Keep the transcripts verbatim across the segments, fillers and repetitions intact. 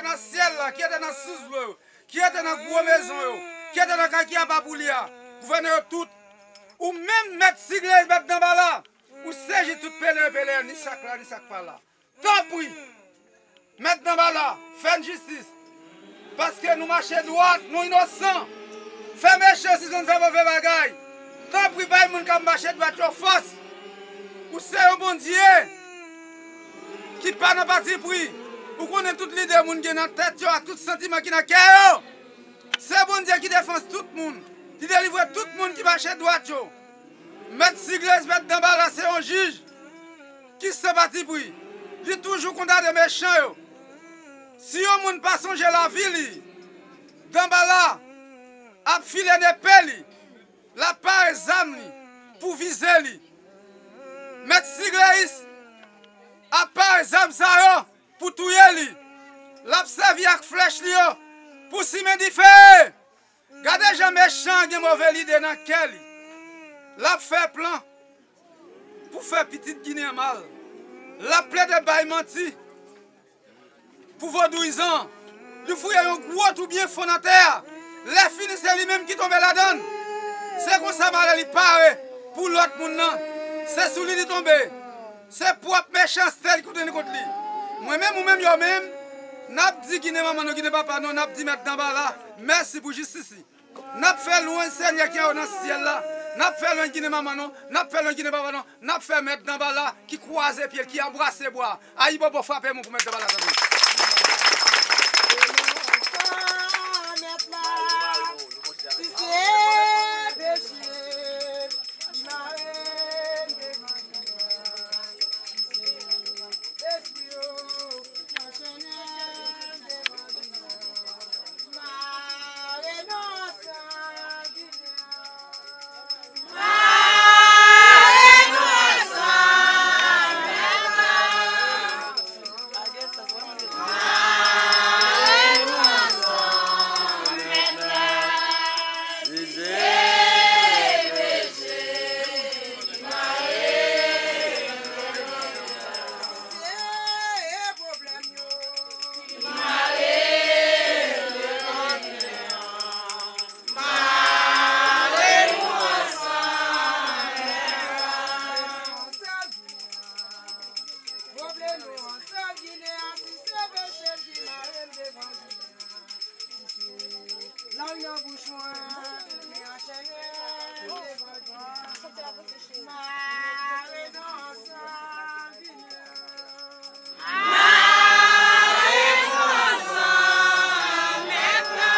nan syèl la, ki rete nan sous dlo yo, ki rete nan gwo mezon yo, ki rete nan kay ki apa pou li a, gouvènè yo tout. Ou menm, mèt Sigleyiz, mèt Danbala, ou sezi tout peleyen, peleyen, ni sa k la, ni sa k pa la. Tanpri, mèt Danbala, fè n jistis. Paske nou mache dwat, nou inosan. Fè mechan sispann fè move bagay. Tanpri, bay moun k ap mache dwat yo fòs. Ou se yon Bondye ki pa nan patipri. Ou konnen tout lide moun gen nan tèt yo ak tout santiman ki nan kè yo. Se Bondye ki defans tout moun, ki delivre tout moun ki mache dwat yo. Mèt Sigleyiz, mèt Danbala se yon jij ki san patipri. Li toujou kondane mechan yo. Si yon moun pa sonje lavi li, Danbala ap file nepe li, l ap pare zam li pou vize li. Mèt Sigleyiz ap pare zam sa yo pou touye li. L ap sèvi ak flèch li yo pou simen dife. Gade jan mechan an gen move lide nan kè li. L ap fè plan pou fè pitit Ginen an mal. L ap plede bay manti pou vodouyizan an. Li fouye yon gwo twou byen fon nan tè a. Lè fini, se li menm ki tonbe ladan l. Se konsa malè li pare pou lòt moun nan. Se sou li li tonbe. Se pwòp mechanste li kontene kont li. Mwen menm, ou menm, yo menm, n ap di Ginen manman nou, Ginen papa nou, n ap di mèt Danbala mèsi pou jistis li. N ap fè lwanj Senyè ki anwo nan syèl la. N ap fè lwanj Ginen manman nou, n ap fè lwanj Ginen papa nou, n ap fè mèt Danbala ki kwaze pye l, ki anbrase bwa. Ayibobo, frape men pou mèt Danbala tande. Lang nan bouch mwen, li anchène devan mwen. Mare nou ansanm, vini. Mare nou ansanm, mèt la.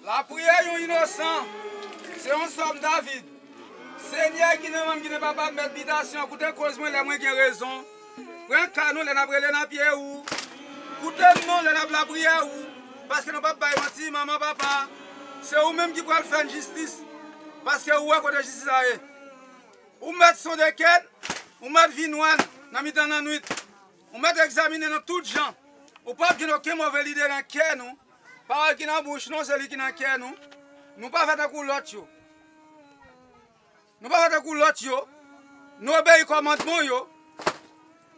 Lapriyè yon inosan, se yon sòm David. Senyè, Ginen manman m, Ginen papa m, mèt bitasyon, koute koz mwen lè mwen gen rezon. Pran ka nou lè n ap rele nan pye ou. Koute n non lè n ap lapriyè ou. Paske nou p ap bay manti, manman, papa. Se ou menm ki pral fè n jistis. Paske ou wè kote jistis la ye. Ou mèt sonde kè n, ou mèt vin wè n nan mitan lannwit. Ou mèt egzamine nou tout jan. Ou p ap jwenn okenn move lide nan kè nou. Pawòl ki nan bouch nou, se li ki nan kè nou. Nou pa fè tankou lòt yo. Nou pa fè tankou lòt yo. Nou obeyi kòmandman yo.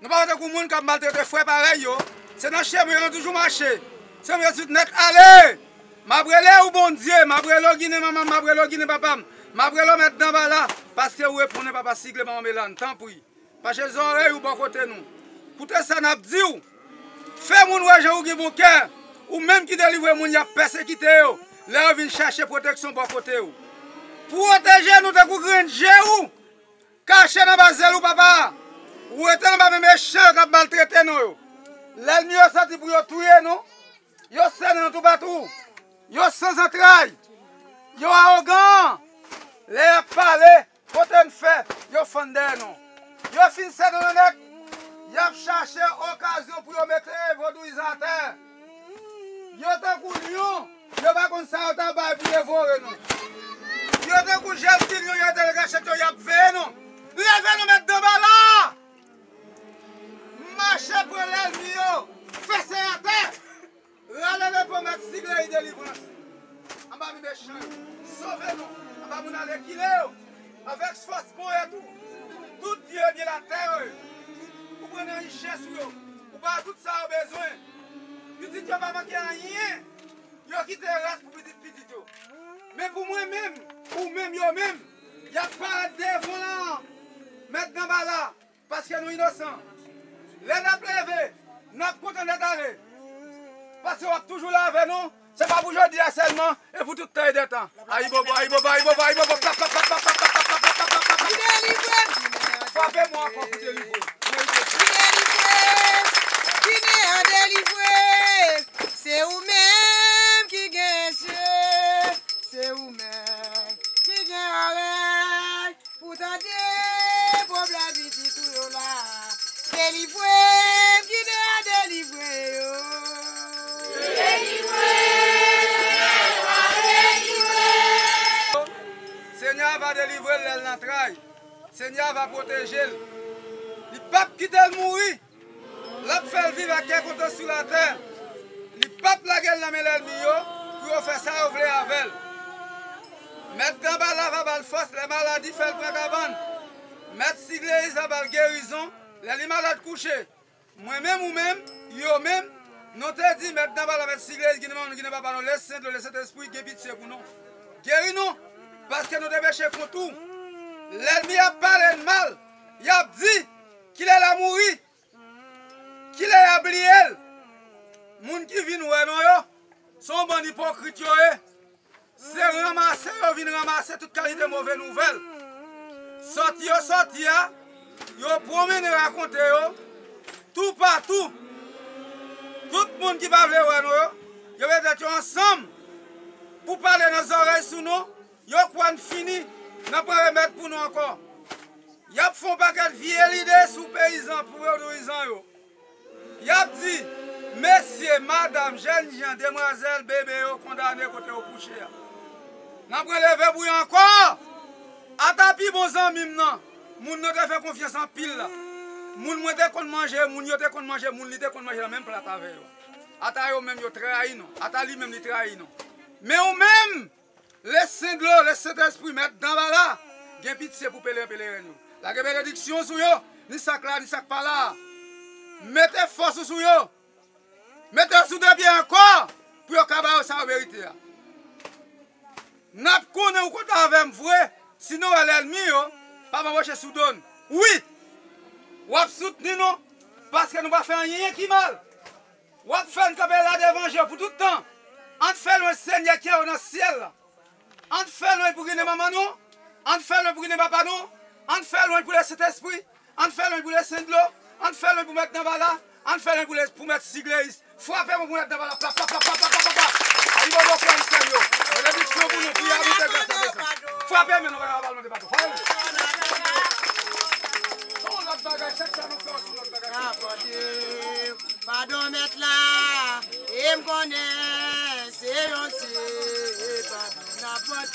Nou pa fè tankou moun k ap maltrete frè parèy yo. Se nan chemen yo nou toujou mache. Se nou yo tout nèt ale. M ap rele ou Bondye, m ap rele w Ginen manman m, m ap rele w Ginen papa m, m ap rele w mèt Danbala, paske ou reponn papa Sigle manman Melàn, tanpri. Paske zòrèy ou bò kote nou. Koute sa n ap di w. Fè moun wè jan ou gen bon kè. Ou menm ki delivre moun y ap pèsekite yo lè yo vin chache pwoteksyon bò kote w. Pwoteje nou tankou grenn je ou. Kache nan ba zèl ou, papa. Ou rete nan ba men mechan yo k ap maltrete nou yo. Lènmi yo santi pou yo touye nou. Yo sènen nou toupatou. Yo san zantray. Yo awogan. Lè y ap pale, kote n fè, yo fann dèyè nou. Yo fin sèt an nèt, y ap chache okazyon pou yo mete vodouyizan atè. Yo tankou lyon, yo pa konn sa yo ta bay pou devore nou. Yo tankou jèn ti lyon, yo te rachèt yo, y ap veye nou. Leve nou, mèt Danbala! Mache pran lènmi yo, fese atè! Rale lepo, mèt Sigley Delivrans. Anba men mechan yo. Sove nou anba moun alekile yo. Avèk fòs ponyèt ou. Tout byen byen latè yo. Ou pran nan richès ou yo. Ou ba tout sa yo bezwen. Pitit yo pa manke anyen. Yo kite ras pou pitit pitit yo. Men pou mwen menm, ou menm, yo menm, y ap parèt devan mèt Danbala. Paske nou inosan. Lè n ap leve, n ap kontan nèt ale. Paske w ap toujou la avè nou, se pa pou jodi a sèlman, e pou tout tan e dè tan. Ayibobo, ayibobo, ayibobo, ayibobo, plap, plap, plap. Li delivre m, Ginen an Frape mwen ankò pou delivre. Li delivre, Ginen an delivre. Se ou menm ki gen zye, se ou menm ki gen orèy. Pou tande pwoblèm pitit ou yo la. Delivre m, Ginen an delivre yo. Delivre m, Ginen an delivre yo. Senyè a va delivre l lè l nan tray. Senyè a va pwoteje l. Li p ap kite l mouri. L ap fè l viv ak kè kontan sou latè. Li p ap lage l nan men lènmi yo pou yo fè sa yo vle avè l. Mèt Danbala va ba l fòs lè maladi fè l pran kabann. Mèt Sigley va ba l gerizon lè li malad kouche. Mwen menm, ou menm, yo menm, nou te di, Mèt Danbala, Mèt Sigley, Ginen manman nou, Ginen papa nou, Lespri Sen Dlo, Lespri Sentespri, gen pitye pou nou. Geri nou, paske nou te peche kont ou. Lènmi ap pale n mal, y ap di, kilè l a mouri? Kilè y a bliye l? Moun ki vin wè nou yo, se yon bann ipokrit yo ye. Se ranmase yo vin ranmase tout kalite move nouvèl. Sòti yo sòti a, yo pwomennen rakonte yo toupatou. Tout moun ki pa vle wè nou yo, yo met tèt yo ansanm pou pale nan zòrèy sou nou, yo kwè n fini, n ap pran remèd pou nou ankò. Y ap fè yon pakèt vye lide sou peyizan, pou vodouyizan yo. Y ap di, mesye, madanm, jènjan, demwazèl, bebe yo kondane kote yo kouche a. N ap releve bouyon ankò. Ata pi bon zanmi m nan, moun nou te fè konfyans anpil la. Moun mwen te konn manje, moun yo te konn manje, moun li te konn manje nan menm plat avè yo. Ata yo menm yo trayi nou. Ata li menm li trayi nou. Men ou menm, Lespri Sen Dlo, Lespri Sentespri, Mèt Danbala, gen pitye pou peleyen pelerèn yo. Lage benediksyon sou yo, ni sa k la, ni sa k pa la. Mete fòs ou sou yo. Mete yo sou de pye ankò, pou yo ka ba yo sa yo merite a. N ap konnen ou kontan avè m vre, si nou wè lènmi yo p ap anboche sou do n. Wi, w ap soutni nou, paske nou pa fè anyen ki mal. W ap fè n kanpe la devan je w pou tout tan. Ann fè lwen Senyè ki anwo nan syèl la. Ann fè lwen pou Ginen manman nou. Ann fè lwen pou Ginen papa nou. Ann fè lwen pou Lespri Sentespri. Ann fè lwen pou Lespri Sen Dlo. Ann fè lwen pou Mèt Danbala. Ann fè lwen pou, pou Mèt Sigley. Frape mwen pou Mèt Danbala. Pla, pla, pla. Ayibobo frè m sè m yo. Benediksyon pou nou. Priye a moute gras la desann. Frape men nou pa kapab mande padon. Frape men. Se yon lòt bagay, chak sa nou fè, se yon lòt bagay. Padon Mèt la, e m konnen se yon Dye padon n ap mande.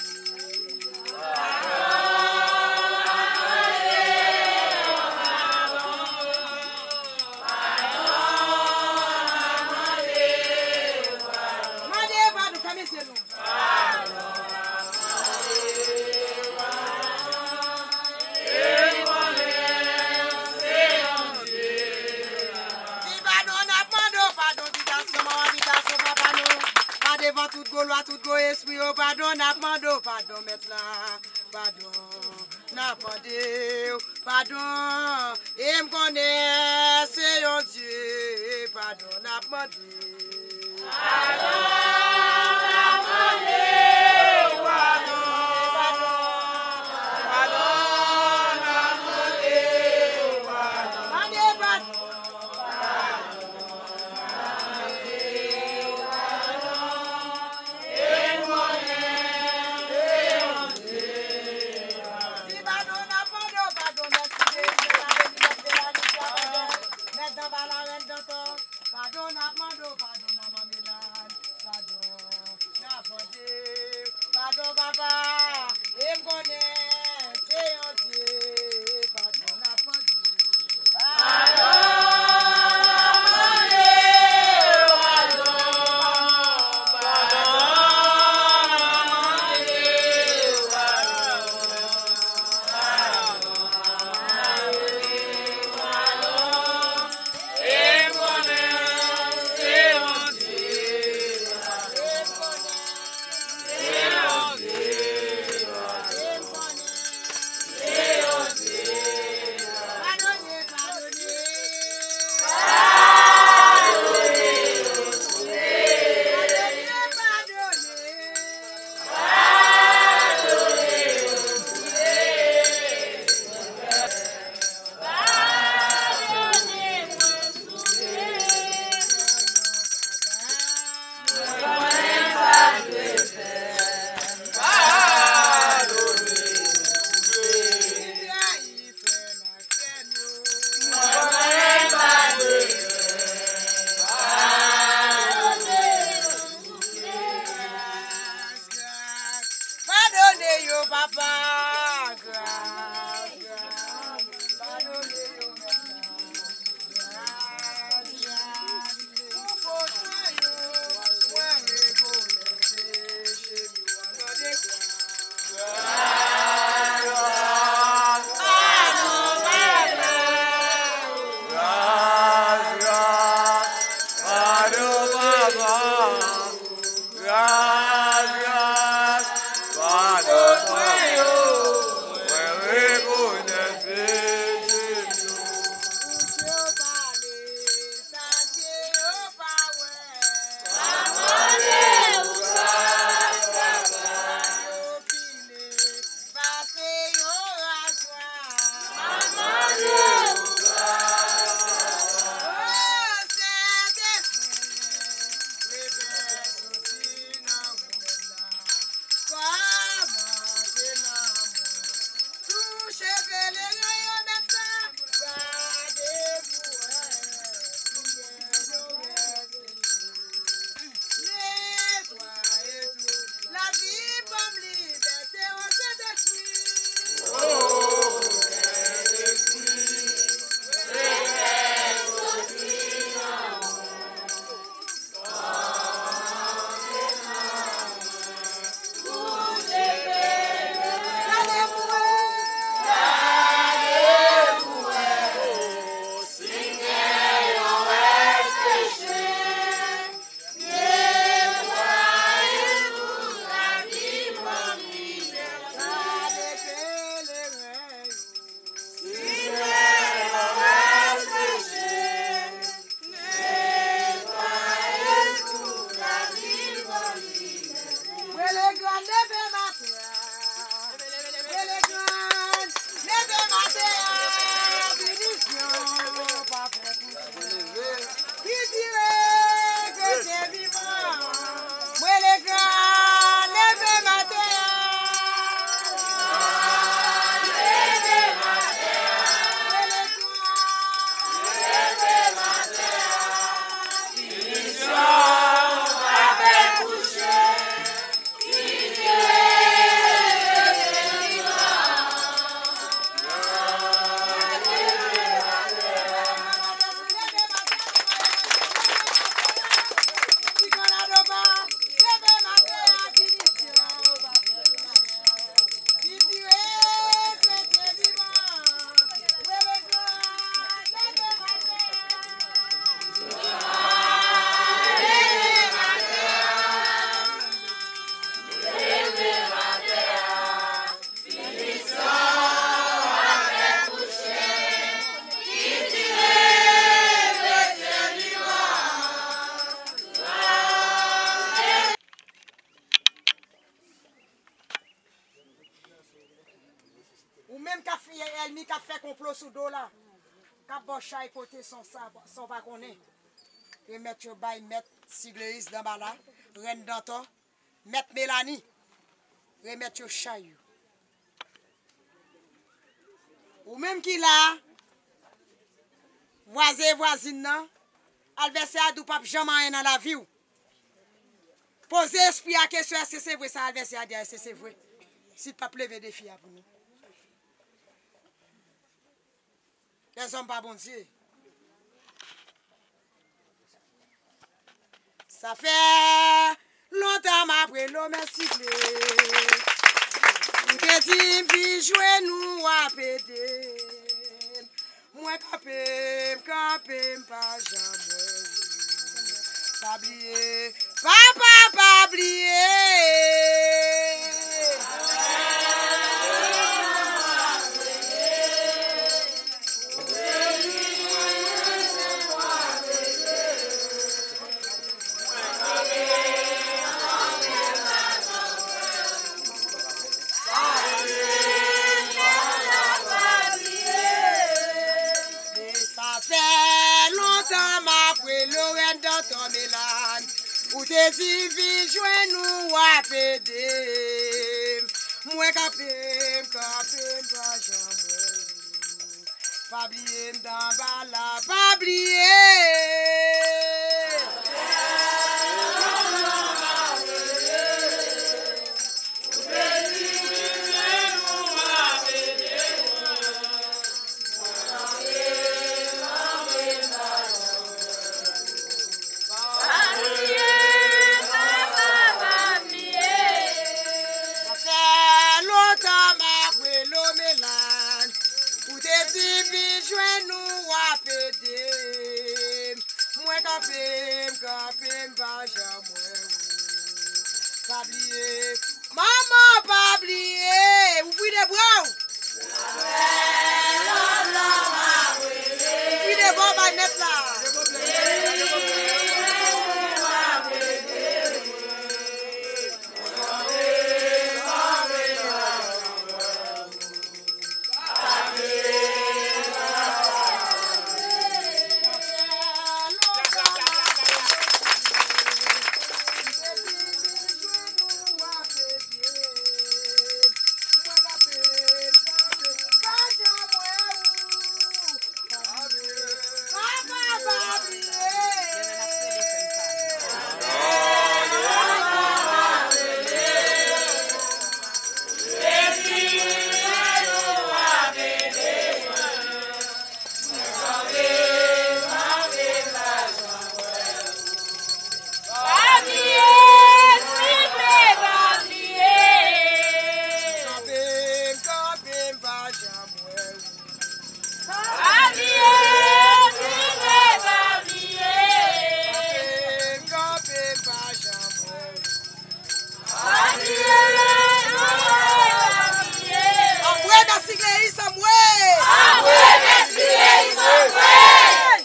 Mande padon, fèmen je nou. Si padon n ap mande w padon, ti gason, manman, ti gason, papa nou, pa devan tout gwo lwa, tout gwo espri yo, padon n ap mande w padon, Mèt la, padon n ap mande w padon, e m konnen se yon Dye padon n ap mande. Si padon n ap mande w padon, mèsi Jezi, sa vle di Padon n ap mande w, padon manman Melani, padon n ap mande w, padon papa, e m konnen se yon Dye, padon n ap mande w. Padone yo, papa. Gras, gras. Padone yo, gras, gras. Pou fo swen yo, mwen rekonèt peche m yo. An non de Gras, gras. Padon, papa. Gras, gras. Padon, papa. Gras, gras, padon mwen yo, mwen rekonèt peche m yo. Bouch yo pale, sa zye yo pa wè. Mande ou gras, papa. Yo file, pase yon razwa. Mande ou gras, papa. O Sentespri, leve soti nan mwen. Kòmanse nan mwen. Touche pelerin yo mèt la. Gade pou wè si gen yo rete. Netwaye tou. Lavi, ban m libète, o Sentespri. O Sentespri, leve soti nan mwen. Mwen Legrann, leve maten an. Mwen Legrann, leve maten an. Pinisyon pa fè pou mwen. Ki dire kretyen vivan. Mwen Legrann, leve maten an. Leve maten an. Mwen Legrann, leve maten an. Pinisyon pa fè kouche. Ou menm k ap fè ènmi, k ap fè konplo sou do w la, k ap ba w chay pote san w sa, san w pa konnen. Remèt yo bay mèt Sigleyiz Danbala, rèn Dantò, mèt Melani. Remèt yo chay yo. Ou menm ki la a, vwazen e vwazin nan, Advèsè a di w p ap janm anyen nan lavi w. Poze espri a kesyon, èske se vre sa advèsè a di a, èske se vre? Si l p ap leve defi a pou nou. Lèzòm pa Bondye. Sa fè lontan m ap rele w, men sigle. Ou te di m vin jwenn ou w ap ede m. Mwen kanpe, m kanpe, m pa janm wè w. Pa bliye, papa, pa bliye. Sa fè lontan m ap rele w, rèn dòtò Melan. Ou te di vin jwenn ou w ap ede m. Mwen kanpe, m kanpe, m pa janm wè w. Pa bliye m nan bal la, pa bliye. Sa fè lontan m ap rele w Melan. Ou te di vin jwenn ou w ap ede m. Mwen kanpe, m kanpe, m pa janm wè w. Pa bliye, manman, pa bliye. Ouvri de bra w. Ouvri de bra w bay mèt la. Pa bliye, swiv mwen, pa bliye. Kanpe, kanpe, pa janm wè. Pa bliye, kanpe, pa bliye. Anmwe nan sigle is, anmwe. Anmwe nan sigle is, anmwe.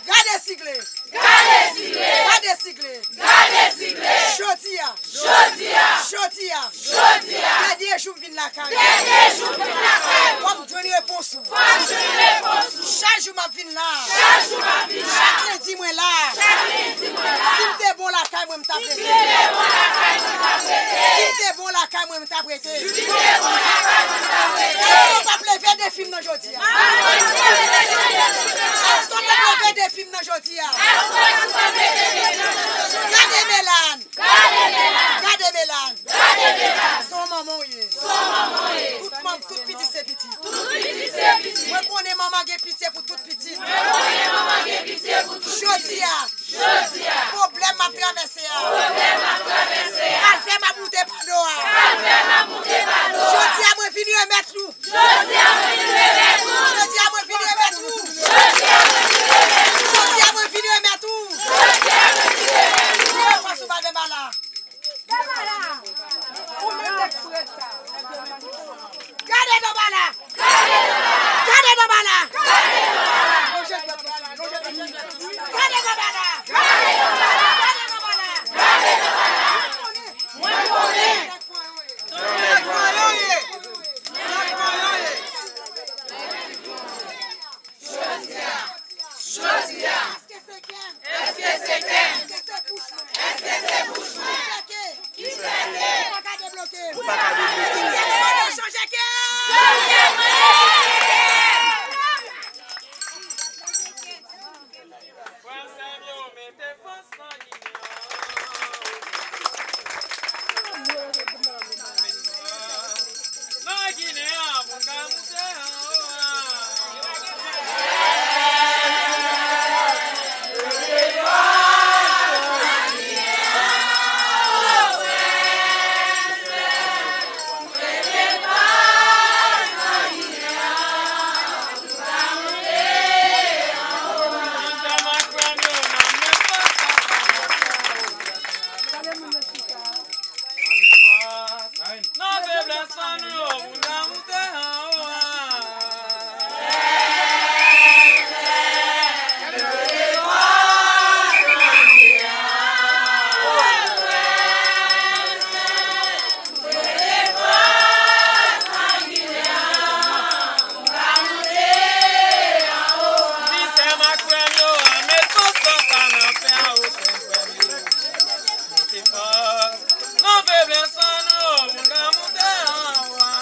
Gade sigle. Gade sigle. Gade sigle. Gade sigle. Jodi a. Jodi a. Jodi a. Jodi a. Dènye jou m vin lakay ou. Dènye jou m vin lakay ou. Fò m jwenn repons ou. Fò m jwenn repons ou. Chak jou m ap vin la. Chak jou m ap vin la. Chak lendi mwen la. Chak lendi mwen la. Si m te bon lakay mwen, m t ap rete. Si m te bon lakay mwen, m t ap rete. Si m te bon lakay mwen, m t ap rete. Si m te bon lakay mwen, m t ap rete. Èske w p ap leve defi m nan jodi a? Èske w p ap leve defi m nan jodi a? Gade Melan. Gade Melan. Gade Melan. Se yon manman w ye. Se yon manman w ye. Tout manm, tout pitit se pitit. Tout pitit se pitit. Mwen konnen manman gen pitye pou tout pitit. Mwen konnen manman gen pitye pou tout pitit. Jodi a. Jodi a. Pwoblèm m ap travèse a. Pwoblèm m ap travèse a. Kalvè m ap moute pa do a. Kalvè m ap moute pa do a. Jodi a, mwen vin remèt ou. Jodi a, mwen vin remèt ou. Jodi a, mwen vin remèt ou. Jodi a, mwen vin remèt ou. Jodi a, mwen vin remèt ou. Jodi a, mwen vin remèt ou. Ou pa sou pa de bala. Ou menm k ap fret sa. Gade nan bala. Gade nan bala. Gade nan bala. Gade nan bala. Mwen konnen. Mwen konnen. Jodi a. Jodi a. Èske se kè m? Èske se kè m? Èske se bouch mwen? Èske se bouch mwen? Ki fè ke? Ki fè ke? Ki fè ke? Sa ka debloke m? Ou pa ka debloke m. Chanje kè m. Chanje kè m. Frè m, sè m yo, mete Frè m yo, ann met fòs nan sa n ap fè a, o sè frè m yo. Mete fòs nan feblès lan nou, pou n ka moute anwo a.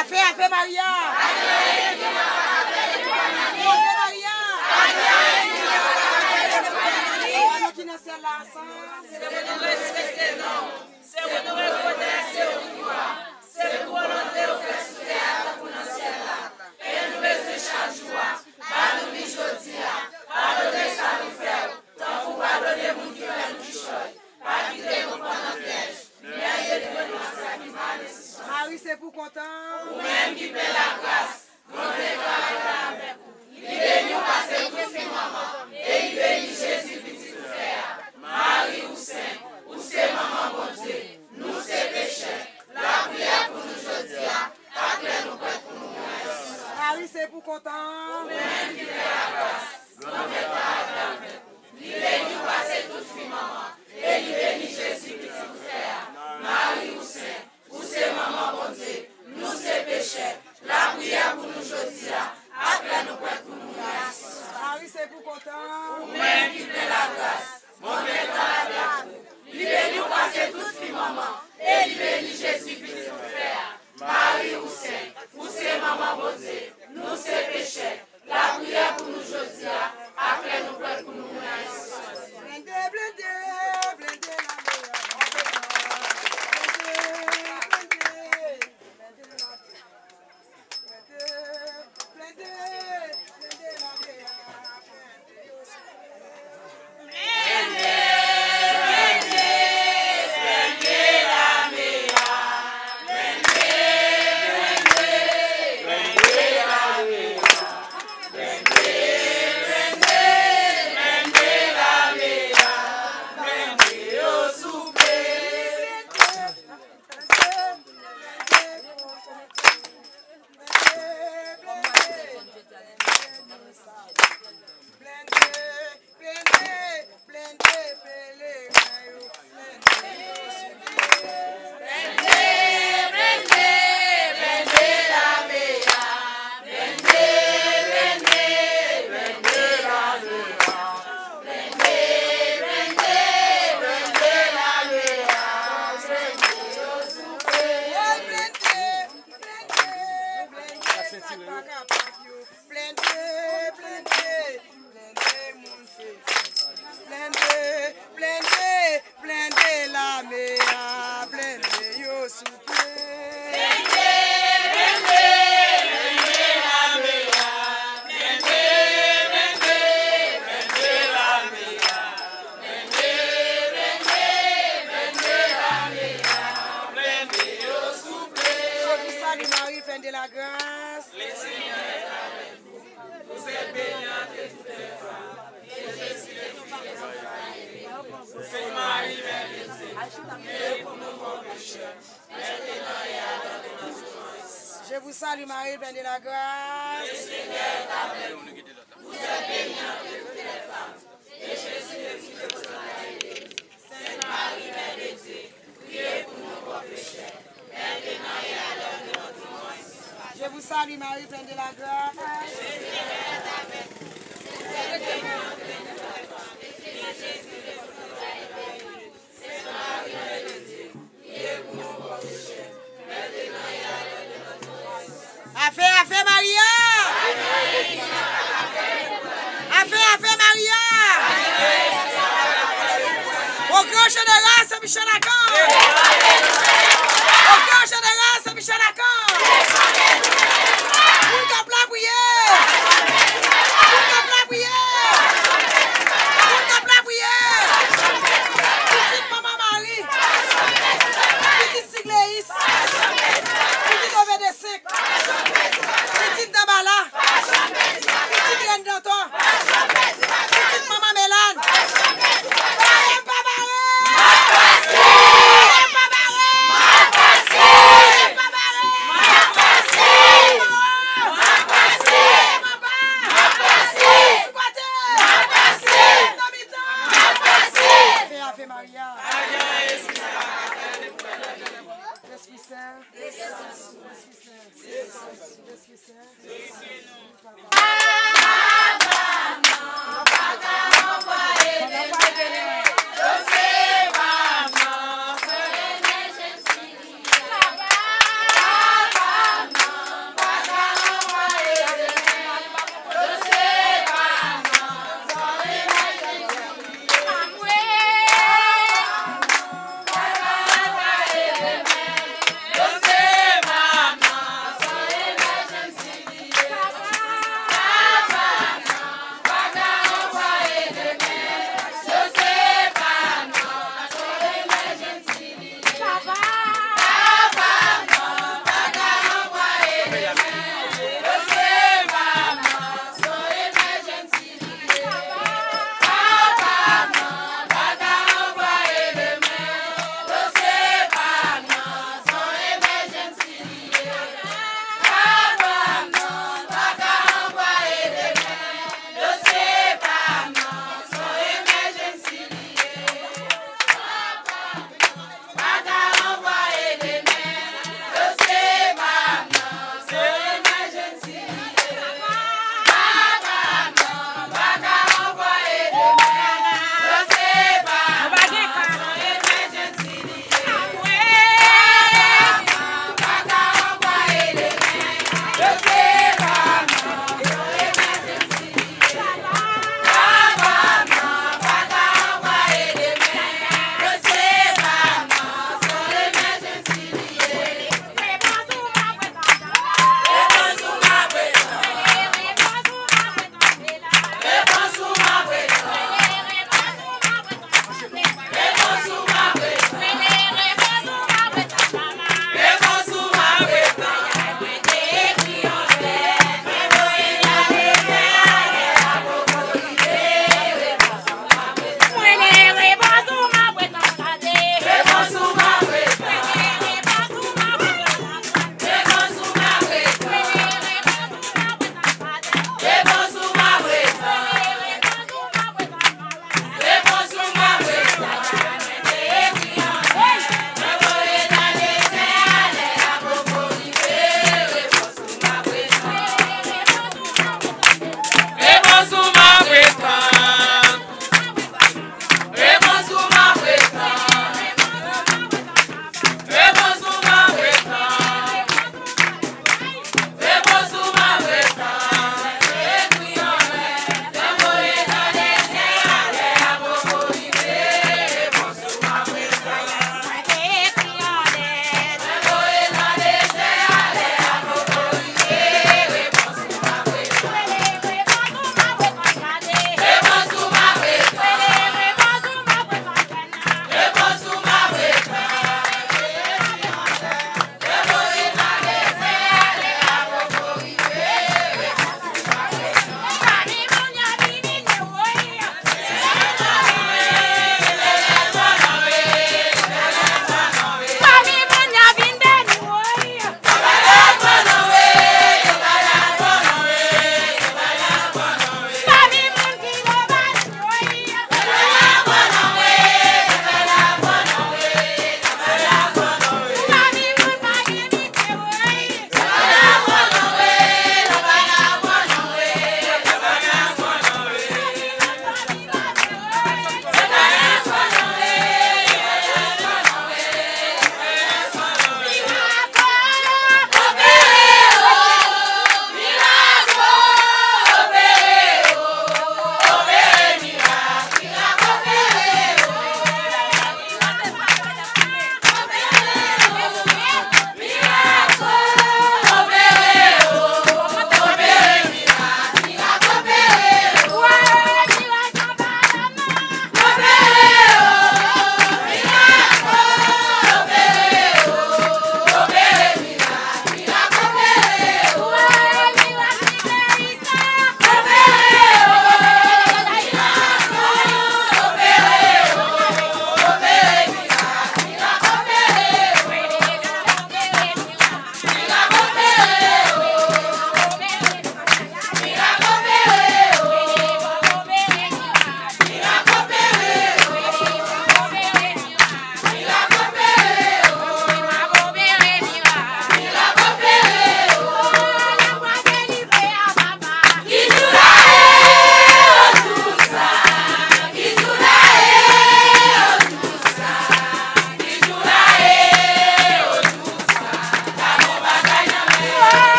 Afe, afe, Maria! Afe, Maria! Papa nou ki nan syèl la ansanm. Se pou nou respekte non w. Se pou nou rekonèt se ou ki wa. Se pou volonte w fèt sou tè a tankou nan syèl la. Pen nou bezwen chak jou a, ba nou li jodi a. Padone sa nou fè w, tankou w padone moun ki fè nou kichòy. Pa kite nou pran nan pyèj, men delivre nou nan sa ki mal. Mari, se pou kontan. Ou menm ki plen lagras, Bondye gentan avèk ou. Li beni w pase tout fi manman, e li beni Jezi, pitit ou fè a. Mari, ou sen, ou se manman Bondye. Nou se pechè. Lapriyè pou nou jodi a, ak lè nou prèt pou nou mouri. Mari, se pou kontan. Ou menm ki plen lagras, Bondye gentan avèk ou. Li beni w pase tout fi manman, e li beni Jezi, pitit ou fè a. Mari, ou sen, ou se manman Bondye. Nou se pechè. Lapriyè pou nou jodi a, ak lè nou prèt pou nou mouri. Mari, se pou kontan. Ou menm ki plen lagras, Bondye gentan avèk ou. Li beni w pase tout fi manman, e li beni Jezi, pitit ou fè a. Mari, ou sen, ou se manman Bondye. Nou se pechè. Lapriyè pou nou jodi a, ak lè nou prèt pou nou mouri. Blende, blende, blende lame a. Blende, blende, blende lame a. Blende, blende, blende lame a. Blende yo, blende. Blende, blende, blende pelerin yo, blende yo sou pye. Blende, blende, blende lame a. Blende, blende, blende lame a. Blende, blende, blende lame a. Blende yo sou pye. Blende, blende, blende sa k pa kapab yo. Blende, blende, blende moun fè. Blende, blende, blende lame a, blende yo sou pye. Blende, blende, blende lame a, blende, blende, blende lame a, blende, blende, blende lame a, blende yo sou pye. Je vous salue Marie, pleine de la grâce. Le Seigneur est avec vous. Vous êtes bénie entre toutes les femmes, et Jésus, le fruit de vos entrailles, est béni. Sainte Marie, Mère de Dieu, priez pour nous pauvres pécheurs, maintenant et à l'heure de notre mort. Je vous salue Marie, pleine de la grâce. Le Seigneur est avec vous. Vous êtes bénie entre toutes les femmes, et Jésus, le fruit de vos entrailles, est béni. Sainte Marie, Mère de Dieu, priez pour nous pauvres pécheurs, maintenant et à l'heure de notre mort. Je vous salue Marie, pleine de la grâce. Afe, afe, Maria! Afe, afe, Maria! Au grand général, c'est Michel Lacan! Au grand général, c'est Michel Lacan! Moun k ap lapriyè! Moun k ap lapriyè! Moun k ap lapriyè! Pitit Manman Mari! Pitit Sigleyis! Pitit Ovedesenk! Pitit Danbala! Pitit Rèn Dantò! Pitit Manman Melann! Pale m pa bare! Pale m pa bare! Pale m pa bare! Pale m anwo! Pale m anba! Sou kote! Nan mitan! Ave, Ave Maria! Lespri Sen! Lespri Sen! Lespri Sen!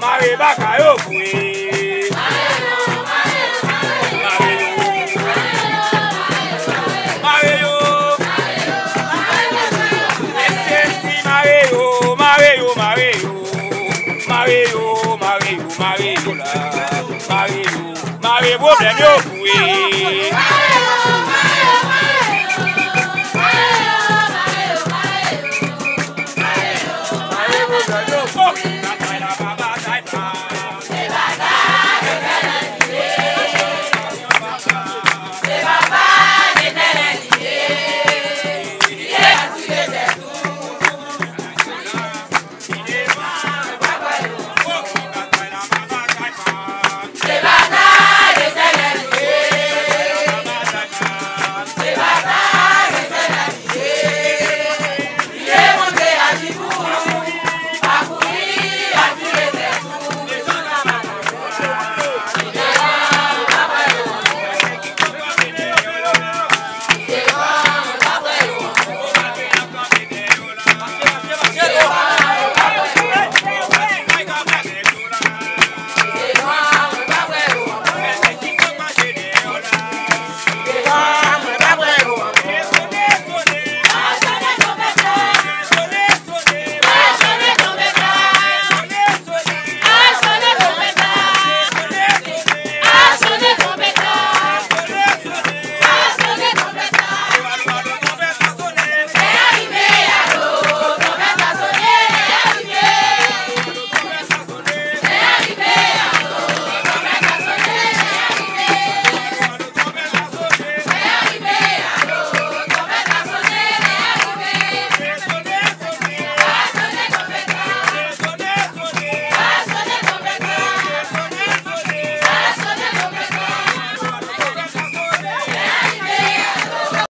Mare baka yo vre. Mare yo. Mare yo. Mesye di mare yo, mare yo, mare yo. Mare yo, mare yo, mare yo la. Mare yo. Mare pwoblèm yo vre.